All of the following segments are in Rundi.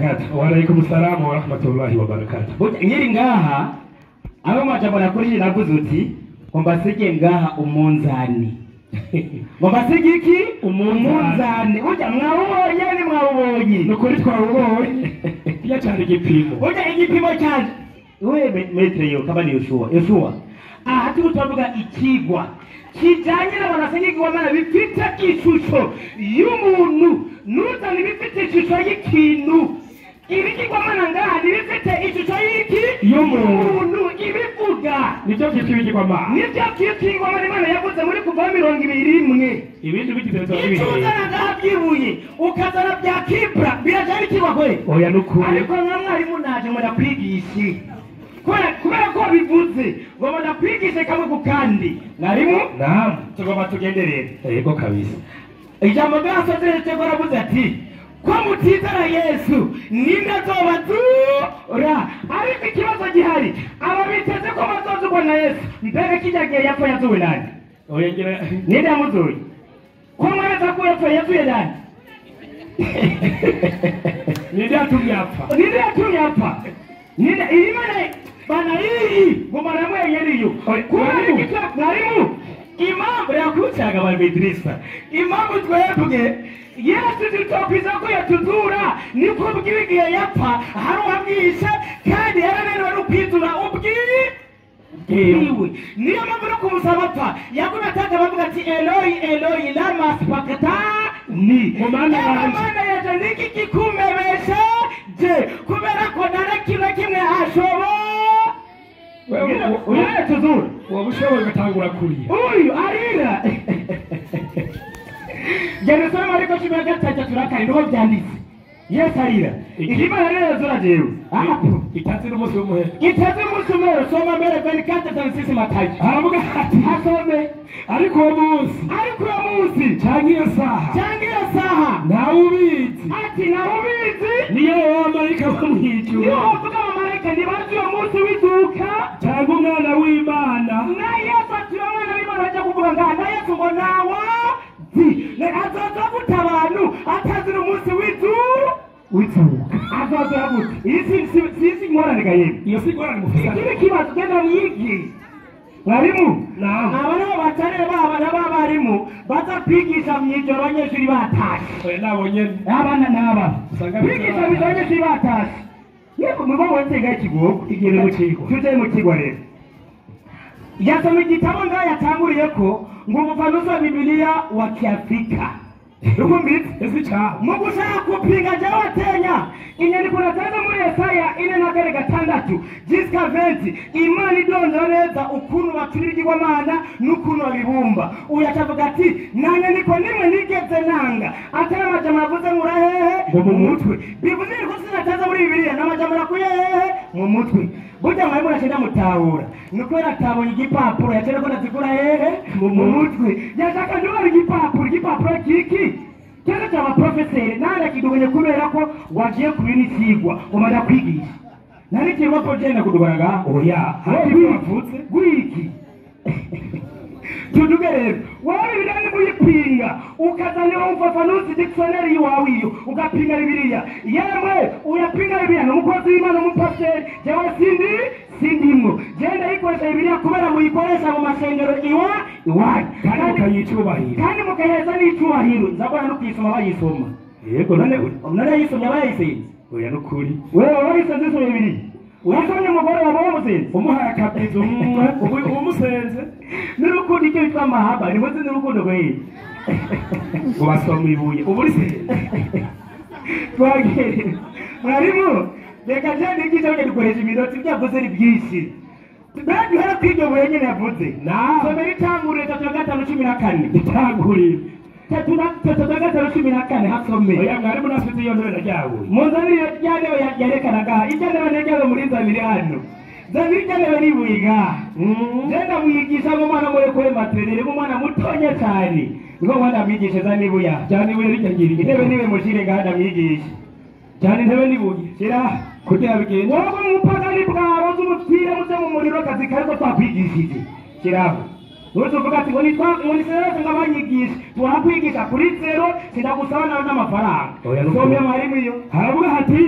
Wabarakatuh. Wa alaikum salam wa rahmatullahi wa barakatuh. Nkiri ngaha abo majambo nakurije navuze uti ngo mbasige ngaha umunzani. Ngo mbasige iki? Umunzani. Burya mwawubonye ni mwawubonye. Nukuri twawubonye. Kirya cyari igipimo. Burya igipimo cyanje. Wewe metre yo kama ni Yoshua. Yoshua. Aha turiko turavuga ikigwa kijanye n'abantu igwamana bifite ishusho y'umuntu, nuzana ibifite ishusho y'ikintu. Ibigirwamana ngaha ntibifite ishusho y'iki? Y'umuntu. Ibivuga nibyo byitwa ibigirwamana. Nibyo byitwa ibigirwamana. Imana yavuze muri kuva 21. Ibindi bigize bitwa ibigirwamana. Icyo uzana ngaha byibuye ukazana bya kibra birajana ikigwa kweli? Oya nukuri. Ariko nka mwarimu naje ngo ndakwigishe. Kubera ko bivuze ngo ndakwigishe kamwe ku kandi. Mwarimu? Naam. Tugomba tugenderere. Yego kabisa. Ijambo ryasozeje ko ravuze ati ko mutizera Yesu ninde azobazura. Ariko ikibazo gihari, aba biteze ko bazozurwa na Yesu, mbega kijya gihe yapfa yazuwe nande? Oya ngira ninde yamuzuye? Ko mwemeza ko yapfa yazuye nande? Ninde yatumye apfa? Ninde yatumye apfa? Ninde imana bana iyi ngo maramwe yeriyo. Mwarimu impamvu yakucaga bari impamvu twebwe Yesu tutokwiza ko yatuzura niko bw'igihe yapfa hari uwamwishe kandi yarananiwe no kwizura ubwiwe. Niyo mpamvu no kumusaba apfa yagumye ataka bavuga ati Eloi Eloi lama sabachthani. Mana yaje niki kikumebesha je kubera ko nta kintu kimwe ashobora. Wewe tuzura wabushoboye gatangura kuriya uyu arira. Jerusalemu ariko 13 niho byanditse. Yesu arira. Imana rero yazura jewe. Itatse n'umunsi w'umuhero. Itatse n'umunsi w'umuhero. Soma mbere 24:36 Matayo. Haravuga ati hasome. Ariko uwo munsi. Ariko uwo munsi. Canke iyo saha. Canke iyo saha. Ntawe ubizi. Ati ntawe ubizi. Niyo abamarayika bo mw'ijuru. Niyo bavuga abamarayika ntibazi uwo munsi w'iduka. Canke umwana w'Imana. Na Yesu ati umwana w'Imana ajya kuvuga ngaha na Yesu ngo nawe azoza guta abantu atazira umunsi w'izuka. Azoza gute? Iyi si ingorane ga yemwe. Iyo si ingorane mufise. Ikindi kibazo genda mwige. Mwarimu? Naam. Aba nibo batare baba n'abarimu baza kwigisha mw'ijoro abanyeshuri batashe. Oya nabo nyene. Abana n'aba. Kwigisha mw'ijoro abanyeshuri batashe. Yego mubo wentega ikigo igere mu kigo. Tuje mu kigo rero. Yasoma igitabo ngaho yatanguriye ko ngo ubufanuzi wa Bibiliya wa Kiafrika. Ukumvise? Ese cha. Mu gushaka kupinga jewe watenya inyandiko natanze muri Yesaya 4:6 jusqu'à 20 Imana idondora neza ukuntu bacura ibigirwamana n'ukuntu babibumba. Uyu acavuga ati nta nyandiko nimwe nigeze nanga atari amajambo navuze nkura hehe mu mutwe. Bivuze ko sinatanze muri Bibiliya n'amajambo nakuye hehe mu mutwe. Burya mwarimu aragenda mutahura nuko yaratabonye igipapuro yacera ko nazikura hehe mu mutwe. Yashaka ndubara igipapuro igipapuro kiki kibazo cy'aba profeseri nara kidubonye kubera ko wagiye kubini kigwa umara kwigisha nari kirwa ko genda kudubaraga oya hari bavutse gwiki tuduge rero wowe birani muyipinga ukazanira umfafanuzi dictionary wawe iyo ugapinga Bibiliya yemwe uyapinga Bibiliya n'umukozi w'Imana umupaseri jewe sindimwo genda ikoresha Bibiliya kubera muyikoresha mu masengero iwanyu kandi mukayicubahira kandi mukaheza n'icubahiro nzabona no kuyisoma bayisoma yego none none yisomye abayisenze oya nukuri wewe wayisenze isomye Bibiliya uyasomye umugore wawe wamusenze umuhaye akabizo umwe umusenze n'urukundo icyo bitwa amahaba ni muzi n'urukundo rweye ngo basoma ibuye ubu urisenze twagere mwarimu reka je nigisha burya dukoresha iminota ibyo yavuze ni byinshi mbega duhere kw'iryo buye nyene yavuze somera itanguriro 3:5 14 itanguriro 3:5 14 hasome oya mwarimu nasubize iyo ntebe naryabuye munzanire rya ntebe yerekanaga irya ntebe naryabuye muri nzanire hano nzanire irya ntebe n'ibuye ngaha genda mwigisha nk'umwana murekure materinere nk'umwana mutonya cyane niko mwana mwigisha za nibuya cyane ibuye rijya ngiri intebe niwe mushire ngaha ndamwigisha cyane intebe n'ibuye shira kugira bigende wowe mupagani bwawe z'umupira muze mu muriro akazi kariko twakwigishije shiraho Nutuvuga ati ngo nitwa ngo nisereze ngo abanyigishe turakwigisha kuri zero sindagusaba nawe n'amafaranga. Somya mwarimu iyo. Haravuga hati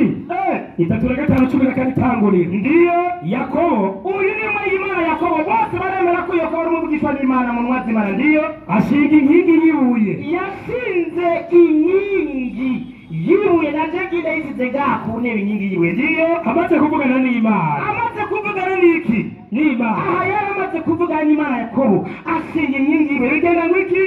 3:5-14 itanguriro. Ndiyo Yakobo uyu ni Imana Yakobo bose baremera ko Yakobo ari umuvugishwa n'Imana mu nwa z'Imana. Ndiyo ashinga inkingi y'ibuye. Yashinze inkingi yibuye naje gida yisize ku ntebe inkingi yibuye. Ndiyo amaze kuvugana n'Imana. Amaze kuvugana n'iki? N'Imana. Aha yari amaze kuvugana n'Imana Yakobo ashinga inkingi yibuye bigenda ngwiki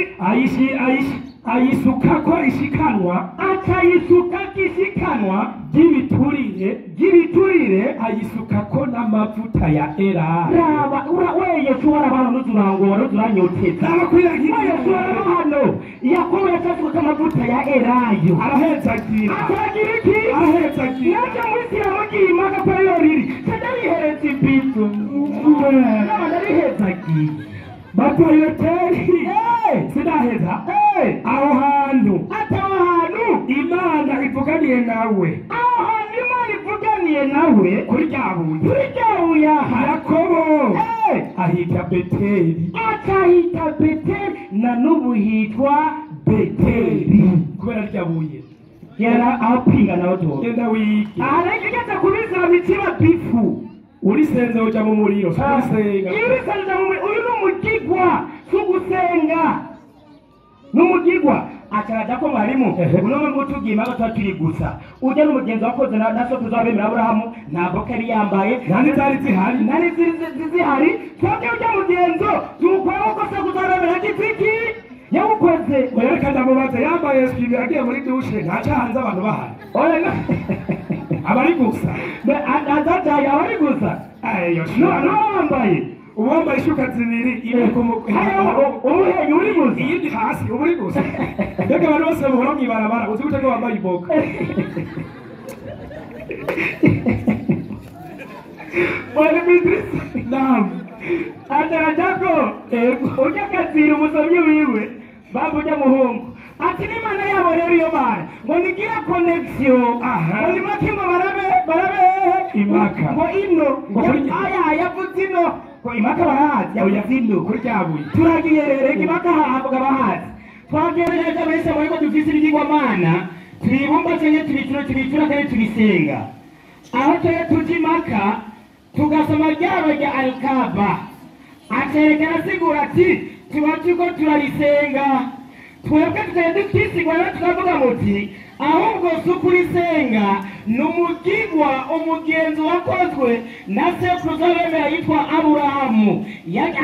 ayisukako ishikanwa akayisukako ishikanwa ry'ibiturire ry'ibiturire ayisukako n'amavuta ya elayo. Raba we Yesu warabana n'uturangora n'uturanyoteza. We Yesu waraba hano Yakobo yasasuka amavuta ya elayo arahezagira atagira iki arahezagira naje muri siramu ry'imaka ko ariyo riri ndarihereza ibizu naba ndarihezagiye Batoyoteri sinaheza aho hantu ataho hantu Imana ivuganiye nawe aho hantu Imana ivuganiye nawe kuri rya buye kuri rya buye aha Yakobo ahita Beteli akahita Beteli na n'ubu hitwa Beteli kubera rya buye yera apinga nawe to genda wige aha rero igeze kubizira mitima bifu urisenze uja mu muriro urisenga urisenze mu muriro uyu ni umugigwa si ugusenga ni umugigwa acaraja ko mwarimu uno ngo tugima tuba turi gusa ujya n'umugenzi wakoze na so tuzabemera Aburahamu ntabwo kari yambaye nani zari zihari nani zihari twebwe ujya mugenzo tuwukora uko se kuzabemera gitiki yawukoze oya reka ndamubaze yambaye eswime yagiye muri dushe ntaca hanze abantu bahari oya abari gusa azataye abari gusa ayo n'uwambaye uwambaye ishuka zibiri imwe ku umuhenyi uri gusa iyindi hasi uba uri gusa mbega abantu bose bahora mw'ibarabara uzi gute ko wambaye iboga Mwalimu Idrisa naam atarajako ujya akazira umusomyi wiwe baba ujya muhungu ati n'Imana yabo rero iyo mana ngo nigira connection ngo ni make ngo barabe barabe Imaka ngo ino ngo kuri aya yavuze ino ngo imaka barahazi yavuze ino kuri rya buye turagiye rero imaka hahabwa abahazi twagerereza bese muri ko dufise ibigirwamana tubibumba cyangwa tubicura tubicura kandi tubisenga aho tujya tujya imaka tugasoma ryaba rya Alkaba akerekana asigura ati tuba turiko turarisenga twebwe tugenda twisigura rero tukavuga muti ahubwo si ukurisenga ni umugigwa umugenzo wakozwe na sekuruza w'abemera yitwa Aburahamu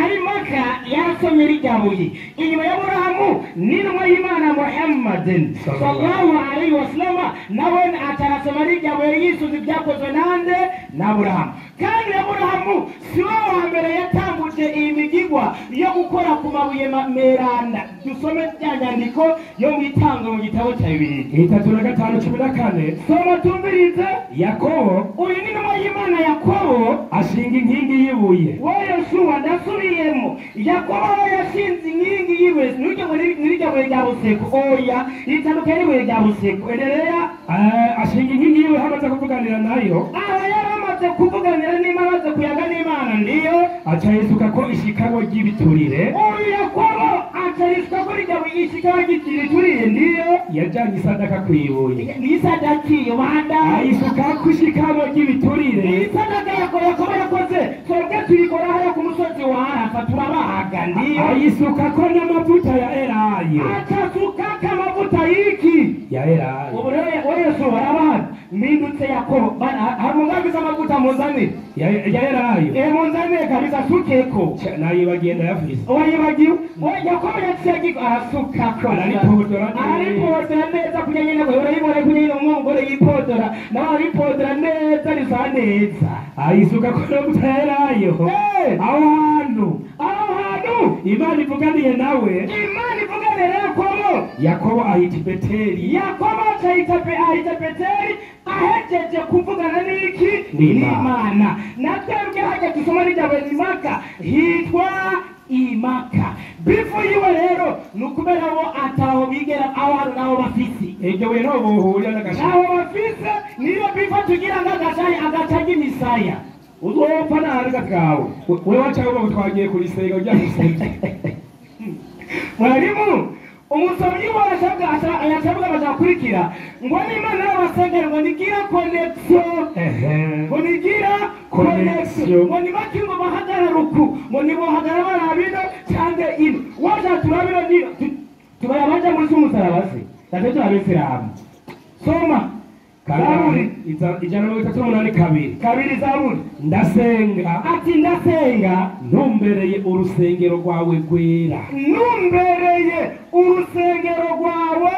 ari Maka yarasomye rirya buye inyuma y'Aburahamu n'intumwa y'Imana Muhammadin sallallahu alaihi wasallam nawe atarasoma rirya buye yisuza ibyakozwe nande na Aburahamu kandi Aburahamu si we wa mbere yatanguje iyi migigwa yo gukora ku mabuye meranda dusome rya nyandiko yo mu itango mu gitabo cya Bibiliya 3:5-14 soma tumvirize Yakobo uyu ni intumwa y'Imana Yakobo ashinga inkingi y'ibuye we Yosuwa ndasubiyemo Yakobo we yashinze inkingi y'ibuye niryo buye rya Buseko oya ritandukanye n'ibuye rya Buseko endelea ashinga inkingi y'ibuye hamaze kuvuganira nayo aha yari amaze kuvuganira n'Imana amaze kuyaga n'Imana ndiyo aca yisuka ko ishikanwa ry'ibiturire uyu Yakobo aca yisuka ko rirya buye ishikanwa ry'ibiturire ndiyo yajyanye isadaka ku ibuye ni isadaka iyo banda ayisuka ko ishikanwa ry'ibiturire ni isadaka Yakobo yakoze twebwe tuyikora hariya ku musozi wa Arafa turabahaga ndiyo ayisuka ko n'amavuta ya elayo acasukako amavuta y'iki ya elayo ubu rero Yesu barabahaga mpindutse Yakobo hari umwami amavuta muzanire ya elayo munzanire kabisa asukeko nayibagiye ndayafise wayibagiwe Yakobo yaciye arasukako araripodora neza kugira nyine urayibona kugira nyine umugore yipodora nawe aripodora neza risa neza ayisuka ko n'amavuta ya elayo aho hantu Imana ivuganiye nawe Imana ivuganiye na Yakobo Yakobo ahita Beteli Yakobo ahita Beteli ahejeje kuvugana n'iki n'Imana na twebwe hajya dusoma n'ijambo Imaka hitwa Imaka bifu yiwe rero ni ukubera bo ataho bigera aho hantu naho bafise iryo buye niho bohurira n'agashayi naho bafise niyo bifu tugira ngo agashayi agaca imisaya Uzopfa nabi kawe. Wewe wacha ngo twagiye kurisenga ujya gusenga. Mwalimu umusomyi warashabwa ayashabwa bazakurikira ngo n'Imana y'abasengera ngo nigira connection ngo nigira connection ngo nibaki ngo bahagarara uku ngo nibohagarara barabino cyangwa ino waja turabino nino tubaya baja muri umusaraba se tate turabisilamu soma Zaburi 138 kabiri Zaburi ndasenga ati ndasenga ntumbereye urusengero rwawe rwera ntumbereye urusengero rwawe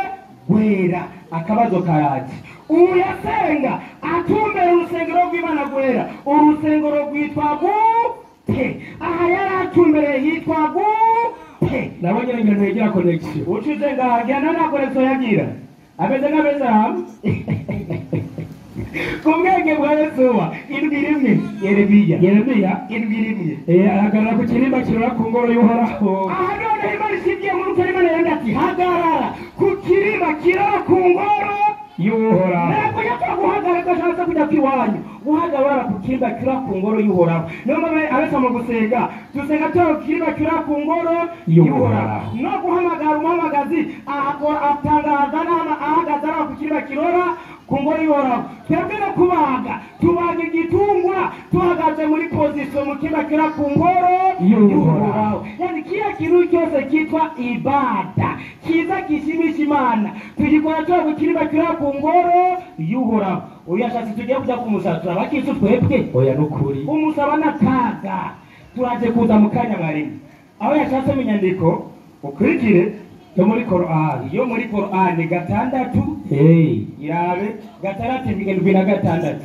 rwera akabazo karaje uyasenga atumbere urusengero rw'Imana rwera urusengero rwitwa gute aha yaratumbereye hitwa gute nabonye ngene ntigira connection ucize ngahagana na connection yagira ameze nk'abeseramu kubwenge bwa Yesuwa indwi rimwe Yeremiya indwi rimwe ahagarara ku kirimba kirora ku ngoro y'Uhoraho aha noneho Imana ishingiye muri Imana yandi ati hagarara ku kirimba kirora ku ngoro y'Uhoraho ntabwo yapfa guhagarara gashatse kujya kwiwanyu guhagarara ku kirimba kirora ku ngoro y'Uhoraho niyo mpamvu abesa mu gusenga dusenga turora ku kirimba kirora ku ngoro y'Uhoraho no guhamagara umuhamagazi ahakora atangaza ahagaze ku kirimba kirora ku ngoro y'Uhoraho twebwe no kubaga tubaga igitungwa tuhagaze muri position mu kirimba kirora ku ngoro y'Uhoraho yani kila kintu cyose kitwa ibada kiza kishimisha Imana tugikora tuba ku kirimba kirora ku ngoro y'Uhoraho uyashatse tugiye kujya kumusaba turabakisu twebwe oya nukuri umusaba n'akaga turaje kuza mu kanya mwarimu aho yashatse mu nyandiko ukurikire yo muri Korani yo muri Korani 6 irabe 6 76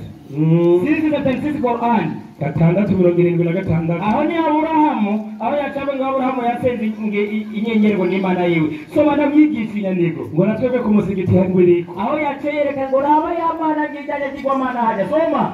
6 Korani 676 aho ni Aburahamu aho yacabe ngo Aburahamu yasenze inyenyeri ngo n'Imana yiwe soma ndamwigisha inyandiko ngo natwebwe ku musigiti hangwiriko aho yaceyereka ngo raba yamana ngijyanye kigwamana haja soma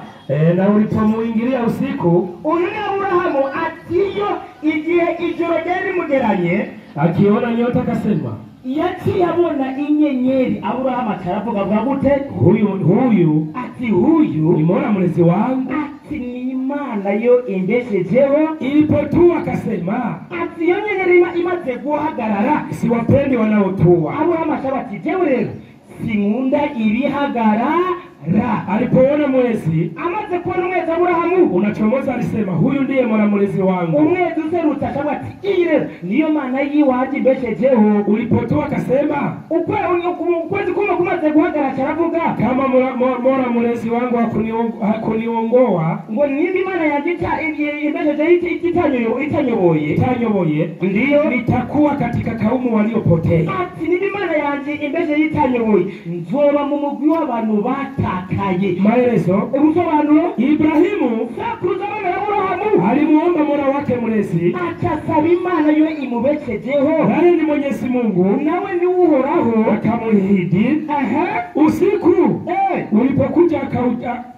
na ulipomuingilia usiku uyu ni Aburahamu atiyo igihe ijoro ryari rimugeranye akiona nyota akasema yaciye abona inyenyeri Aburahamu acaravuga avuga gute huyu ati huyu ni Mola mlezi wangu ati ni Imana yo imbeshejeho ilipotua akasema ati iyo nyenyeri imaze guhagarara siwapendi wanaotua Aburahamu acaba ati jewe rero sinkunda ibihagarara alipoona mwezi amaze kubona umwezi Aburahamu unachomoza alisema huyu ndiye Mola mlezi wangu umwezi userutse acaba ati iyi rero niyo Mana yiwaje imbeshejeho ulipotoa akasema ukwezi kumwe kumaze guhagarara aravuga kama Mola mlezi wangu hakuniongoa ngo nimba Imana yanjye imbeshejeho itanyoboye ndiyo nitakuwa katika kaumu waliopotea ati nimba Imana yanjye imbeshejeho itanyoboye nzoba mu mugwi w'abantu batakaye maelezo ubusobanuro Ibrahimu sakuruza abana Aburahamu alimuomba Mola wake mlezi acasaba Imana yo imubeshejeho naye ni Mwenyezi Mungu nawe ni Uhoraho akamuhidi usiku ulipokuja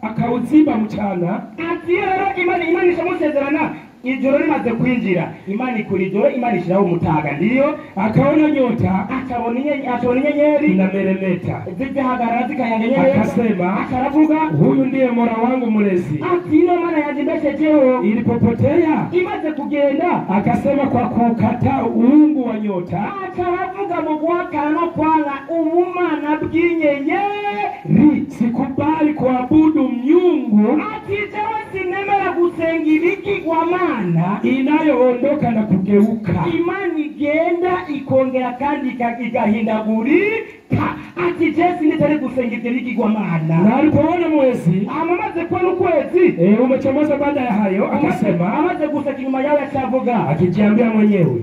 akauziba mchana ati rero Imana ishamusezerana ijoro rimaze kwinjira Imana ikura ijoro Imana ishiraho umutaga ndiyo akaona nyota akabona inyenyeri inameremeta zigahagarara zikayanga inyenyeri akasema akaravuga huyu ndiye Mola wangu mlezi ati ino Mana yanjye imbeshejeho ilipopotea imaze kugenda akasema kwa kukataa uungu wa nyota akaravuga mu guhakana no kwanga ubumana bw'inyenyeri sikubali kuabudu miungu ati jewe sinemera gusenga ibigirwamana inayoondoka na kugeuka Imana igenda ikongera kandi igahindagurika ati je sinitari gusenga ibyo bigirwamana na alipoona mwezi amaze kubona ukwezi umechomoza baada ya hayo akasema amaze guseka inyuma yawe acavuga akijiambia mwenyewe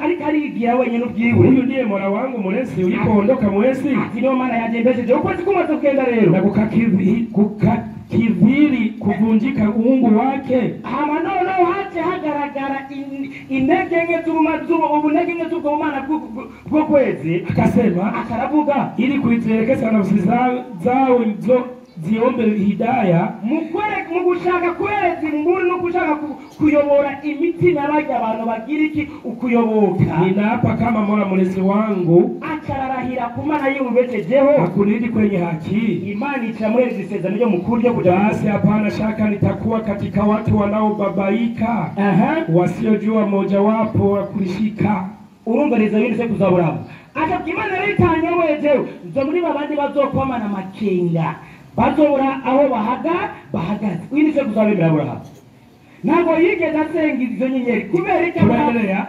ariko arigira wenyine ubwiwe huyu ndiye Mola wangu mlezi ulipoondoka mwezi ati niyo Mana yanjye imbeshejeho ukwezi kumaze kugenda rero na kukakidhiri kuvunjika uungu wake hama noneho hace hagaragara intege nke ubunege nke z'ubwo bw'ukwezi akasema akaravuga ili kuielekeza nafsi zao ziombe hidaya, mu gushaka kuhereza imburi no gushaka kuyobora imitima y'abajya abantu bagira iki ukuyoboka. Ninaapa kama Mola mlezi wangu acararahira ku Mana yimubetejeho hakunirudi kwenye haki. Imana icamuhereza isezerano ryo mu kuryo kuja basi, hapana shaka nitakuwa katika watu wanaobabaika, wasiojua mojawapo wa kulishika. Urumva reza bindi se kuzaburamu ati Imana rero itanyoboye nzo muri babandi bazokwamana amakenga bazobura aho bahagaze. Uyu ni se kuzabemera Aburahamu ntabwo yigeze asenga izo nyenyeri kubera icyo. Tunaendelea.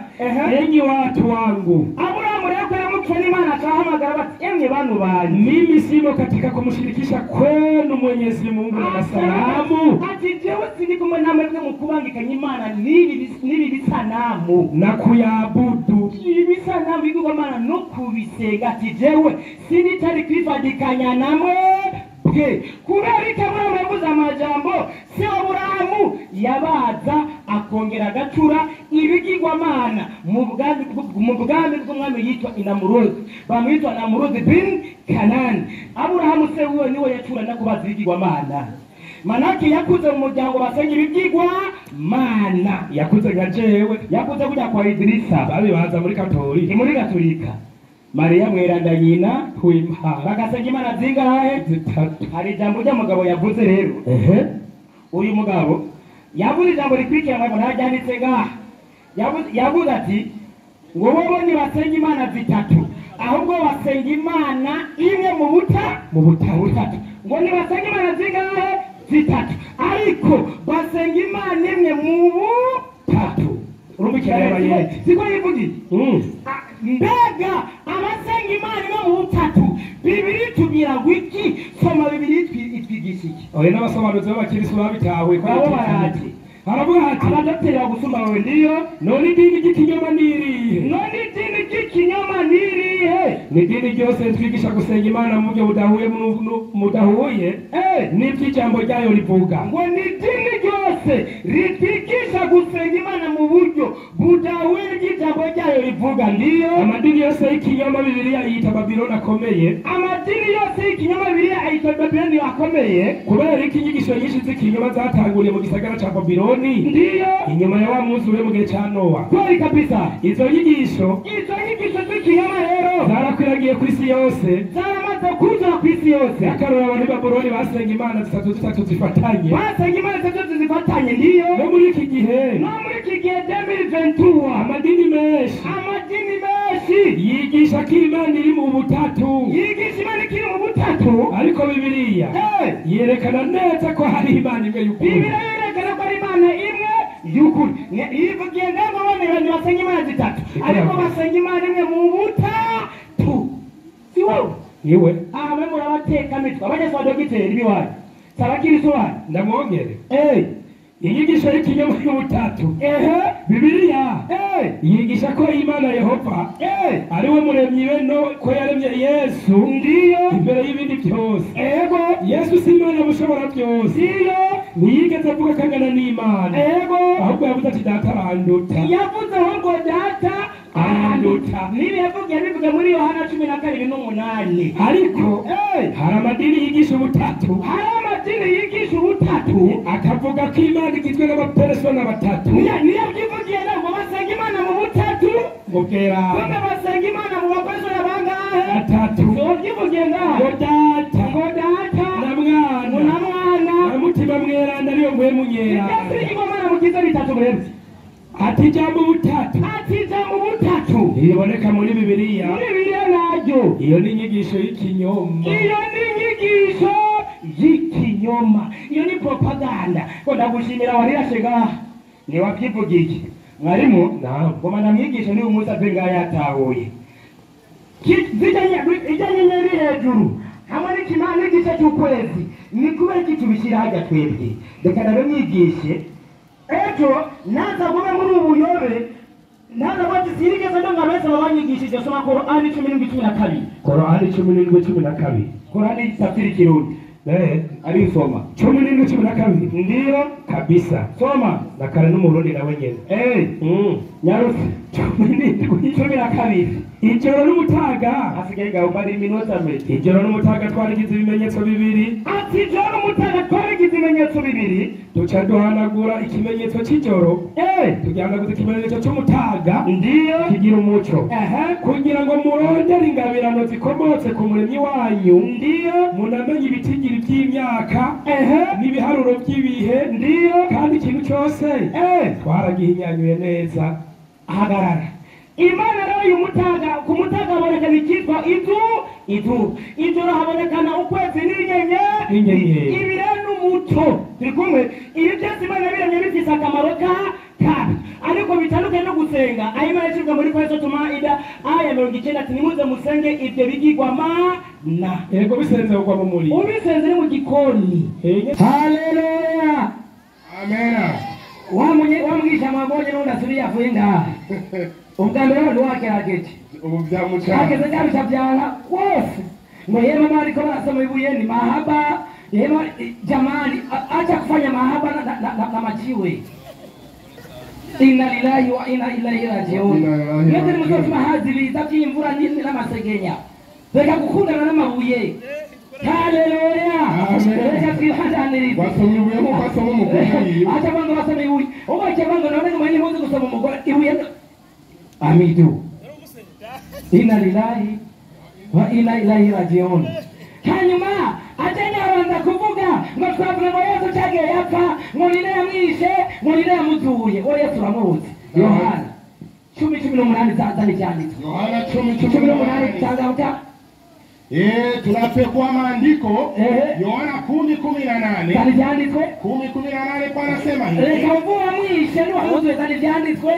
Enyi watu wangu, Aburahamu rero ko yamukiye n'Imana acahamagara bati emwe bantu banyu, mimi simo katika kumshirikisha kwenu Mwenyezi Mungu na masanamu, ati jewe sindi kumwe namwe mu kubangikanya Imana n'ibi bisanamu na kuyaabudu ibi bisanamu bigirwamana no kubisenga, ati jewe sinitari kwifadikanya namwe bwe. Kubera icyo Aburahamu yavuze amajambo, se Aburahamu yabaza akongera agacura ibigirwamana mu bwami bw'umwami yitwa Namuruzi, bamwitwa Namuruzi bin Kanani. Aburahamu se wiwe niwe yacura no kubaza ibigirwamana, manake yakuze mu muryango basenga ibigirwamana. Yakuze nka jewe, yakuze kujya kwa Idirisa babibaza muri Katolika, muri Katolika Mariya mweranda nyina w'Imana bagasenga imana zingahe? Zitatu. Hari ijambo ry'umugabo yavuze rero. Uyu mugabo yavuze ijambo rikurikira ngo ntaryanditse ngaha. Yavuze ati ngo bobo ntibasenga imana zitatu, ahubwo basenga Imana imwe mu butatu. Ngo ntibasenga imana zingahe? Zitatu, ariko basenga Imana imwe mu butatu. Urumva siko yivugiye? Mbega abasenga Imana imwe mu butatu, Bibiri tubwira ngo iki? Soma Bibiri itwigisha iki? Oya, n'abasobanuzi b'abakristo babitahuye ko nabo barati. Haravuga ati abadoteri bagusumba bawe ndiyo. None idini ry'ikinyoma ni irihe? None idini ry'ikinyoma ni irihe? Ni idini ryose ritwigisha gusenga Imana mu buryo mudahuye n'ivy'ijambo ryayo rivuga. Ngo ni idini ryose ritwigisha gusenga Imana mu buryo budahuye n'ivy'ijambo ryayo rivuga, ndiyo. Amadini yose y'ikinyoma Bibiliya yita Babiloni akomeye. Amadini yose y'ikinyoma Bibiliya ayita Babiloni akomeye. Kubera ko inyigisho nyinshi z'ikinyoma zatanguriye mu gisagara ca Babiloni, ndiyo, inyuma ya wa mwuzure mu gihe ca Nowa. Kweli kabisa. Izo nyigisho z'ikinyoma rero zarakwiragiye ku isi yose, zaramaze kuzura ku isi yose. Akarora abantu b'Babiloni basenga imana zitatu zitatu zifatanye, basenga imana zitatu zifatanye, ndiyo. No muri iki gihe, 2023, amadini menshi yigisha ko Imana iri mu butatu, yigisha Imana ikiri mu butatu, ariko Bibiliya yerekana neza ko hari Imana imwe y'ukuri. Bibiliya yerekana ko ari Imana imwe y'ukuri. Ivugiye ngo bane basenga imana zitatu, ariko basenga Imana imwe mu butatu. Si wowe? Niwe. Aha mwe murabateka mitwe abanyeswa dogiteri biwanyu sabakiriso banyu ndamwongere. Inyigisho y'ikinyoma y'ubutatu, Bibiliya yigisha ko Imana Yehova ari we muremyi we, no ko yaremye Yesu, ndiyo, imbere y'ibindi byose. Ego. Yesu si Imana mushobora byose, ndiyo, ntiyigeze avuga ko angana n'Imana. Ego. Ahubwo yavuze ati data aranduta. Yavuze ahubwo data aranduta. Niba yavugiye abivuga muri Yohana 17:8. Ariko hari amadini yigisha ubutatu, hari amadini yigisha ubutatu akavuga ko Imana igizwe n'abapersona batatu. Niyo byivugiye ntabwo basenga Imana mu butatu, ngo bwera bamwe basenga Imana mu bapersona bangahe? Batatu. Ngo byivugiye ngaha ngo data, ngo data na mwana, ngo na mwana na mutima mweranda ariyo mvuye munyeranda. Ibyo Imana mugize bitatu mwebwe. Ati ijambo ubutatu, ati ijambo ubutatu ntiboneka muri Bibiliya, muri Bibiliya naryo. Iyo ni inyigisho y'ikinyoma, iyo ni inyigisho y'ikinyoma, iyo ni propaganda. Ngo ndagushimira warirashe ngaha ntiwabyivugiye mwarimu. Ngoma ndamwigishe niba umunsi ave ngaha yatahuye. Ijya nyenyeri hejuru hamwe n'ikimana n'igice cy'ukwezi, ni kubera iki tubishyira hajya twebwe? Reka ndabimwigishe ejo naza gume muri ubu buyobe, naza bati sinigeze ndonga bese babanyigishije. Soma Korani 17:12. Korani 17:12. Korani tafsiri Kirundi. Alisoma 17 12 ndiyo kabisa. Soma na kare n'umurundi nawe nyene. Nyarusi 17 12 ijoro n'umutaga asigaye gahumara iminota mike. Ijoro n'umutaga twarigize ibimenyetso bibiri. Ati ijoro n'umutaga twarigize ibimenyetso bibiri, duca duhanagura ikimenyetso cy'ijoro, tugihanaguza ikimenyetso cy'umutaga ndiyo kigira umuco, kugira ngo murondere ingabirano zikomotse ku muremyi wanyu, ndiyo munamenye ibitigiri by'imyaka n'ibiharuro by'ibihe, ndiyo kandi ikintu cyose twaragihinyanyuye neza. Hagarara. Imana rero uyu mutaga, ku mutaga habonekana icyitwa izu, ijoro habonekana ukwezi n'inyenyeri, ibi rero n'umuco turi kumwe. Ibi byose Imana biremye bifise akamaro kabi, ariko bitandukanye no gusenga. Aho Imana ishyirwa muri Kristo Tumaida aya 90 ati nimuze musenge ibyo bigirwamana. Yego bisenze kugwa mu muriro, ubisenze ni mu gikoni. Haleluya, amena. Wamwigisha mwabonye n'undi asubiye avuye ngaha. Ubwa mbere abantu wakerageje ubu byamuca hageze byabicabyara wose ngo yema mama ariko barasoma ibuye ni mahaba yema jamani, acha kufanya mahaba na majiwe. Inna lillahi wa inna ilaihi rajiun. Mwese muzotuma haziriza by'imvura n'amasegenya, reka gukundana n'amabuye. Haleluya, reka twihanganirize. Basoma ibuye nkuko basoma umugore. Acha bango basoma ibuye ubache bango none ngo muzi gusoma umugore ibuye. Amidu. Inna lillahi wa inna ilaihi rajiun. Hanyuma ajenya abanza kuvuga ngo twavuga ngo Yesu cyagiye yapfa, ngo nire yamwishe, ngo nire yamuzuye. Uwo Yesu uramuzi. Yohana 10:18 zazana ibyanditswe. Yohana 10:18 tangaza. Tunapekua maandiko. Yohana 10:18. Zana ibyanditswe. 10:18 panasema hivi. Reka mvua mwishe n'uwamuzuye zana ibyanditswe.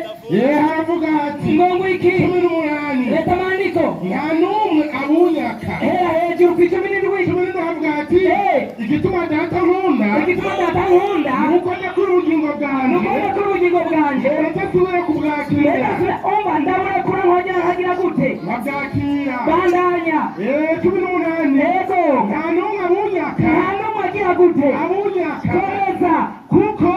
Haravuga ati ngo iki 18. Leta maandiko. Nta n'umwe abunyaka. Hera hejuru ku 17. 17 havuga ati igituma data nkunda. Igituma data nkunda. Nuko ndakura ubugingo bwanjye. Nuko ndakura ubugingo bwanjye. Ndasubira kubwakira. Umva ndabura kura nkongera nkagira gute? Nkabwakira. Bandanya. 18. Yego. Nta n'umwe abunyaka. Nta n'umwe agira gute? Abunyaka. Komeza. Kuko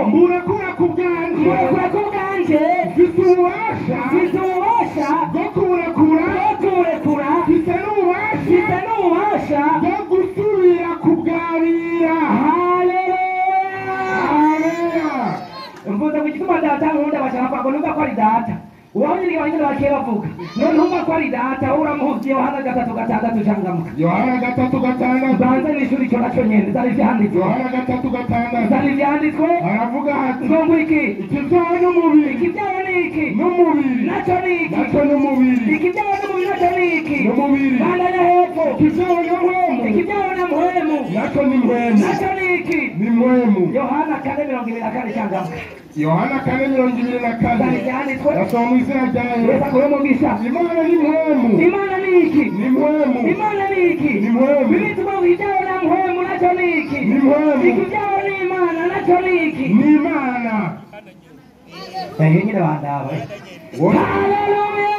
mburekura ku bwanjye. Mburekura ku bwanjye. Mfise ububasha. Mfise ububasha bwo kuburekura. Bwo kuburekura. Mfise n'ububasha. Mfise n'ububasha bwo gusubira kubwabira. Haleluya. Haleluya. Mvuze ku gituma data nkunda bashaka kwako numva ko ari data. Uwabonye abanyene bakiye bavuga none numva ko ari data uramuhuvye Yohana 3:6 cangamuka. Yohana 3:6 banza n'ishuri cyo naco nyene zari vyanditswe. Yohana 3:6 zari vyanditswe. Aravuga ati ngo iki ikivyawe n'umubiri. Ikivyawe ni iki? N'umubiri. Naco ni iki? Naco n'umubiri. Ikivyawe n'umubiri naco ni iki? N'umubiri. Bandanya hepfo. Ikivyawe na mpwemu. Ikivyawe na mpwemu. Naco ni mpwemu. Naco ni iki? Ni mpwemu. Yohana 4:24 cangamuka. Yohana 4:24. Nasoma mu izina rya Yesu. Imana ni mpwemu. Imana ni iki? Ni mpwemu. Imana ni iki? Ni mpwemu. Bibituma ikivyawe na mpwemu naco ni iki? Ni mpwemu. Ikivyawe ni Imana naco ni iki? Ni Imana. Nyine bandaba. Haleluya.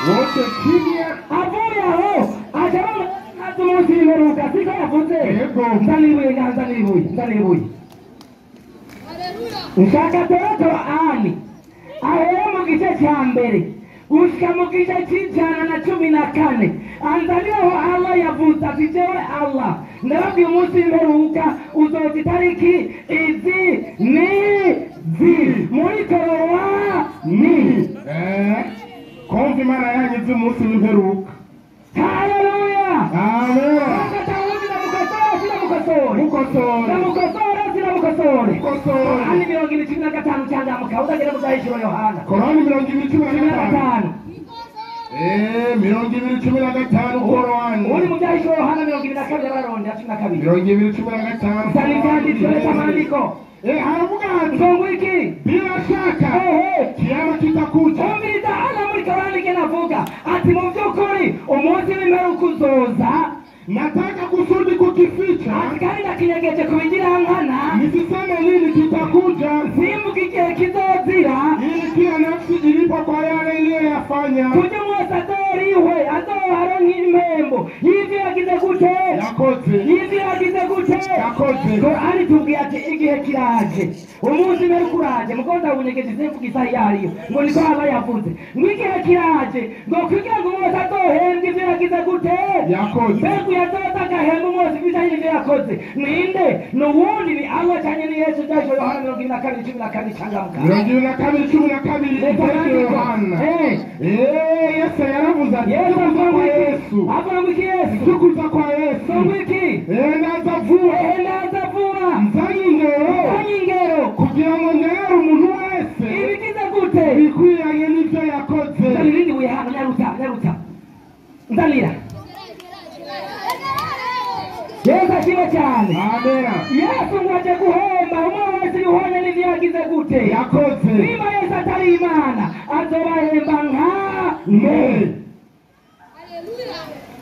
Wote kimya. Avuye aho aja bamaze umunsi w'imperuka siko yavuze. Yego. Nzanibuye nzanibuye nzanibuye. Nshaka Korani ahere mu gice cya mbere gushika mu gice c'114 anzaniyeho Allah yavuze ati jewe Allah ndababwiye umunsi w'imperuka uzoza itariki izi ni zi muri Korani. Kumva Imana yanyu izi umunsi w'imperuka. Haleluya. Amen. Mukosore. Mukosore. Mukosore. Mukosore. Korani 2:15 cyangamuka udagera mu zahishuro Yohana. Korani 2:15. 2:15 Korani. Uri mu zahishuro Yohana 22 bararondera 12. 2:15. Zari byanditswe n'amandiko. Haravuga ati ngo iki bila shaka kiama kitakuja. Umviriza Allah muri Korani kenavuga ati mu by'ukuri umunsi w'imperuka uzoza. Nataka kusudi kukificha. Kandi ndakinyegeje kubigirankana. Nisiseme nini kitakuja. Simvuga igihe kizozira. Ili kila nafsi ilipo kwa yale iliyoyafanya. Kuja mwese azoriwe azoharonka impembo y'ivyo yagize gute Yakoze. Y'ivyo yagize gute? Yakoze. Korani tubwiye ati igihe kiraje, umunsi mbere kuraje, mukonda ubunyegeje simvuga isaha iyo ariyo, ngo niko Allah yavuze ngo igihe kiraje ngo kugira ngo umuntu azohembwe ivyo yagize gute? Yakoze. Mbega uyazoza agahemba umwose ibijanye n'ivyo yakoze ninde? N'uwundi ni Allah canke ni Yesu? Byasho Yohana 22:12 cangamuka. 22:12 Reka Yohana. Yesu yaravuze ati Yesu avuga ngo iki? Yesu. Avuga ngo iki Yesu? Ivyo kwa Yesu. Ngo iki? Ndaza vuba. Ndaza vuba. Nzanye ingero. Nzanye ingero. Kugira ngo ngere umuntu wese. Ibigize gute? Bikwiranye n'ivyo yakoze. Nzanira irindi buye hano, nyaruta, nyaruta. Nzanira. Yesu ashimwe cyane. Amen. Yesu ngo aje guhemba umwe wese ibihwanye n'ivyo yagize gute? Yakoze. Niba Yesu atari Imana, azobahemba nka mwe.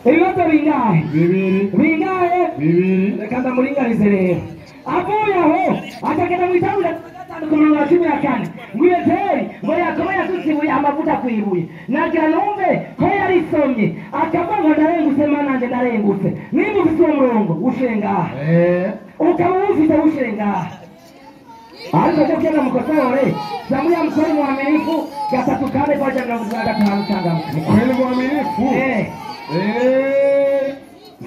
Ibibazo bingahe? Bibiri. Bingahe? Bibiri. Reka ndamuringanize rero. Avuye aho akagenda mu itabura gatanu ku murongo wa 14 ngo Beteli ngo Yakobo yasutse ibuye amavuta ku ibuye, nagira numve ko yarisomye akavuga ngo ndarengutse Mana nanjye ndarengutse. Nimba ufite uwo murongo ushire ngaha, ukaba uwufite ushire ngaha. Ariko cyo kugenda mukosore Samuel mkweli mwaminifu 3:4 kwa 75 changamka. Mkweli mwaminifu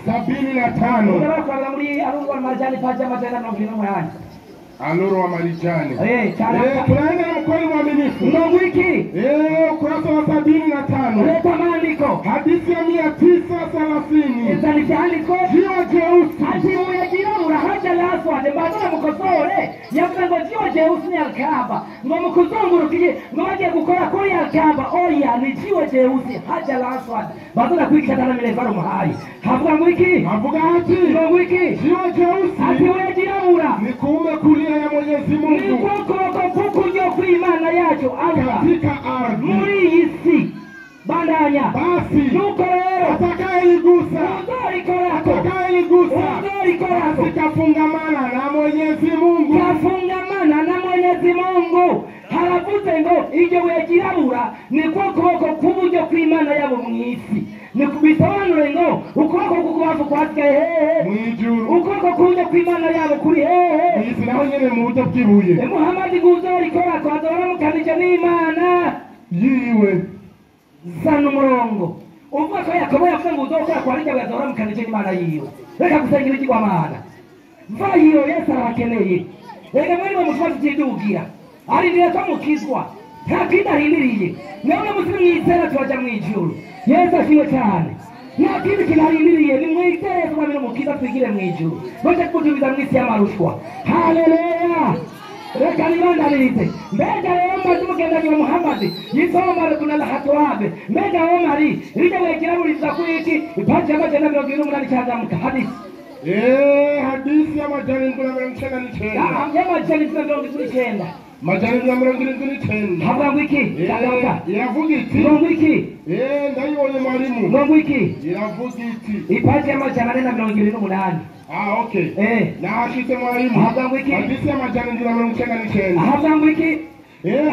75. Unataka muri Aluru wa Marijani paja majana 28. Aluru wa Marijani. Tunaenda na mkweli mwaminifu. Ndio wiki. Ukurasa wa 75. Leta maandiko. Hadithi ya 930. Izaniandiko. Jiwe jeusi. Ati uyajirabura haja laswa mbaza mukosore. Yavuze ngo jiwe jeusi ni Alkaaba. Ngo mukuzungurukiye ngo bagiye gukora kuri Alkaaba. Oya ni jiwe jeusi haja laswa. Baza kwigisha tana milevaro muhayi. Havuga ngo iki? Havuga ati ngo wiki. Jiwe jeusi. Ati uyajirabura. Ni kuume kulia ya Mwenyezi Mungu. Ni kuboko kukuryo kw'Imana yacu Allah. Katika ardhi. Muri iyi si. Bandanya. Basi. Nuko rero atakayeligusa. Atakayeligusa. Sikafungamana na Mwenyezi Mungu. Kafungamana na Mwenyezi Mungu. Haravuze ngo iryo buye ryirabura ni ko kuboko k'uburyo kw'Imana yabo mu isi. Ni kubisobanure ngo ukuboko k'ukubafu kwasigaye hehe? Mwijuru. Ukuboko k'uburyo kw'Imana yabo kuri hehe? Mwisi naho nyene mu buryo bw'ibuye. Muhamadi guzorikora kwazora n'Imana yiwe. Zana umurongo uvuga ko Yakobo yavuze ngo uzokora kwa rya yazora mukanije n'Imana yiwe. Reka gusenga ibigirwamana. Vayo Yesu arabakeneye. Reka muri bo mushobora kutidugira. Arindiriye ko mukizwa. Nta kindi arindiriye. Mwebwe muzi mwizera turaja mu ijuru. Yesu ashimwe cyane. Nta kindi kintu arindiriye, ni mwizere Yesu mwami n'umukiza twigire mu ijuru. Baje kudubiza mu isi y'amarushwa. Haleluya. Reka nibandanirize. Mbega rero maze umugendanyi wa Muhammad yitwa Omar ibn al-Khattab. Mbega Omar iryo buye ryirabura kuri iki? Ipaji y'amajana 28 cyazamuka hadithi. Hadithi y'amajana 99. Y'amajana 79. Majana 79. Havuga ngo iki? Cyazamuka. Iravuga iti. Ngo iki? Ndayibonye mwarimu. Ngo iki? Iravuga iti. Ipaji y'amajana 478. Okay. Nahashitse mwarimu. Havuga ngo iki? Hadithi y'amajana 99. Havuga ngo iki?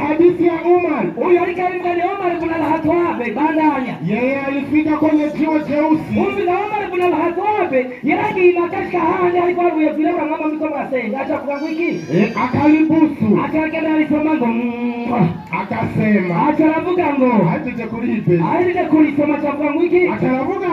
Hadithi ya Umar. Huyu alikuwa ni Umar ibn al-Khattab bandanya. Yeye alifika kwenye jiwe jeusi. Huyu na Umar ibn al-Khattab yaragiye makashika handi alikuwa avuye mama miko mwasenga. Acha kuvuga iki? Akalibusu. Akagenda alisoma ngo akasema. Akaravuga ngo aje kuripe. Aje kurisoma chavuga ngo iki? Akaravuga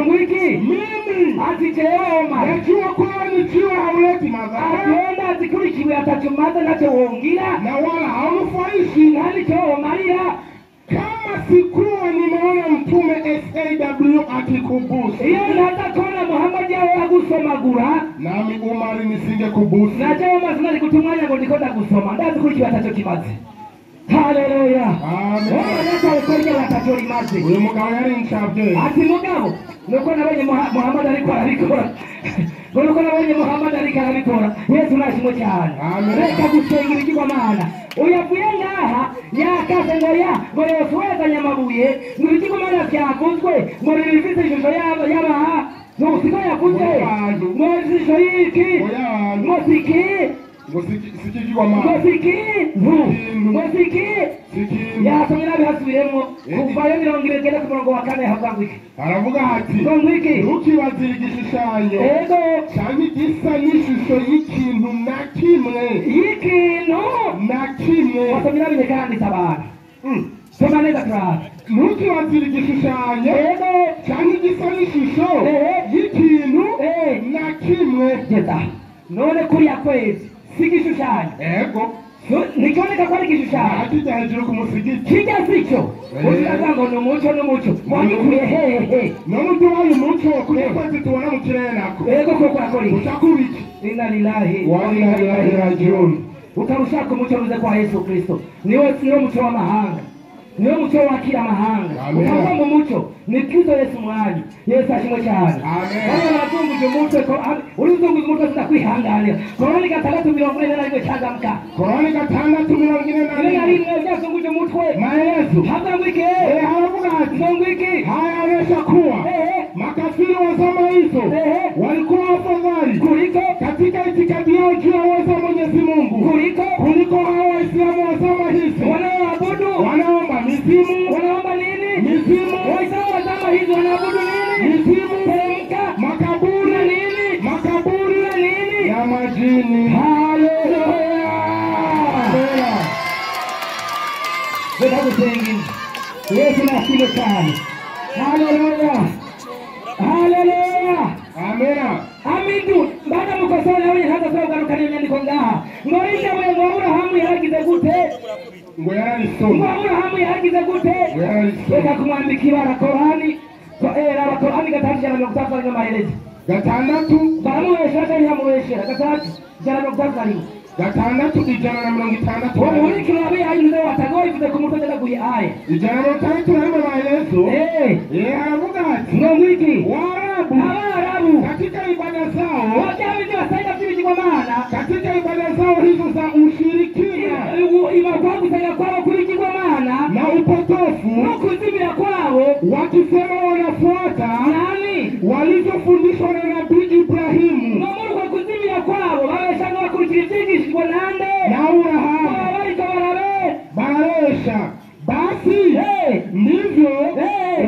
ngo iki? Mimi ati jewe Omar. Najua kwa ni jiwe hauleti madhara. Atienda azikurikiwe atachumaza nacho wongira. Na wala haunufaishi. Nani cho Maria. Kama sikuwa nimeona Mtume SAW akikubusu. Iyo nata kona Muhammad yawe agusomagura. Nami Umar nisingekubusu. Na jewe Omar sinari kutumwanya ngo ndiko gusoma. Ndazikurikiwe atachokimaze. Haleluya. Amen. Nata ukorya atacholimaze. Uyu mugabo yari incabwe. Ati mugabo nuko nabonye Muhammad ariko arabikora. Nuko nabonye Muhammad ariko arabikora. Yesu nashimwe cyane. Reka gusenga ibigirwamana. Uyavuye ngaha yakaze ngo ya ngo yosuwezanya amabuye ngo ibigirwamana byavuzwe ngo bibifite ishusho y'aba nusiko yavuze ngo ishusho y'iki ngo siki. Ngo sikigirwamana. Ngo sikintu. Ngo siki. Sikintu. Yasomye nabi hasubiremo. Kuvayo 20 genda ku murongo wa 4 havuga ngo iki? Aravuga ati ngo iki? Ntukibazire igishushanyo. Ego. Canke igisa n'ishusho y'ikintu na kimwe. Y'ikintu na kimwe. Wasomye nabi kandi abantu. Soma neza kuraba. Ntukibazire igishushanyo. Ego. Canke igisa n'ishusho y'ikintu na kimwe. Geza. None kuriya kwezi si igishushanyo. Ego. Nikiboneka ko ari igishushanyo. Akijya hejuru ku musigiti. Kijya sico. Uzavuga ngo ni umuco n'umuco. Wagikuye hehe? None uduhaye umuco kuri kwezi tubona mu kirere nako. Ego koko akora iki? Ushaka ubiki? Inna lillahi wa inna ilaihi rajiun. Ukaba umuco uze kwa Yesu Kristo. Niwe muco w'amahanga. Niwe muco wakira amahanga. Ukaba mu muco ni Kristo Yesu mwami. Yesu ashimwe cyane. Amen. Bano barazunguje umutwe ko urizunguza umutwe sinakwihanganira. Korani 6:41 cyangamuka. Korani 6:41 byazunguje umutwe. Maelezo. Havuga ngo iki? Haravuga ati ngo iki? Haya yaonyesha kuwa makafiri wa zama hizo walikuwa afadhali kuliko katika itikadi yao juu ya uwezo wa Mwenyezi Mungu kuliko hao Waislamu wa zama hizo wanaoabudu, wanaomba mizimu. Wanaomba nini? Mizimu. Waislamu wa zama hizo wanaabudu nini? Mizimu. Teremka. Makaburi na nini? Makaburi na nini? Ya majini. Haleluya. Reka gusenga. Yesu nashimwe cyane. Haleluya. Haleluya. Amina. Amindu baada mukosora nawe ntaza kugarukana inyandiko ngaha. Ngo rijya ngo Aburahamu yaragize gute? Ngo yararisomye. Ngo Aburahamu yaragize gute? Ngo yararisomye. Reka kumwambika ibara Korani. Raba Korani 6:31 maelezo. 6 baramubeshera cyangwa ntibamubeshera? 6:31. 660. Muri kirabe yayize watagoye ivuze ku mutwe ndaguye aya. 161 maelezo. Aravuga ati ngo iki? Waarabu. Abarabu katika ibada zao wabyabije basenga by'ibigirwamana. Katika ibada zao hizo za ushirikina, ibakwa gusenga kwabo kuri igirwamana na upotofu no kuzimira kwabo, wakisema wanafuata nani? Walichofundishwa na Nabii Ibrahimu. No muri uko kuzimira kwabo babesha ngo bakurikira ibyigishwa nande? Na Abrahamu. Bariko bararesha. Basi ndivyo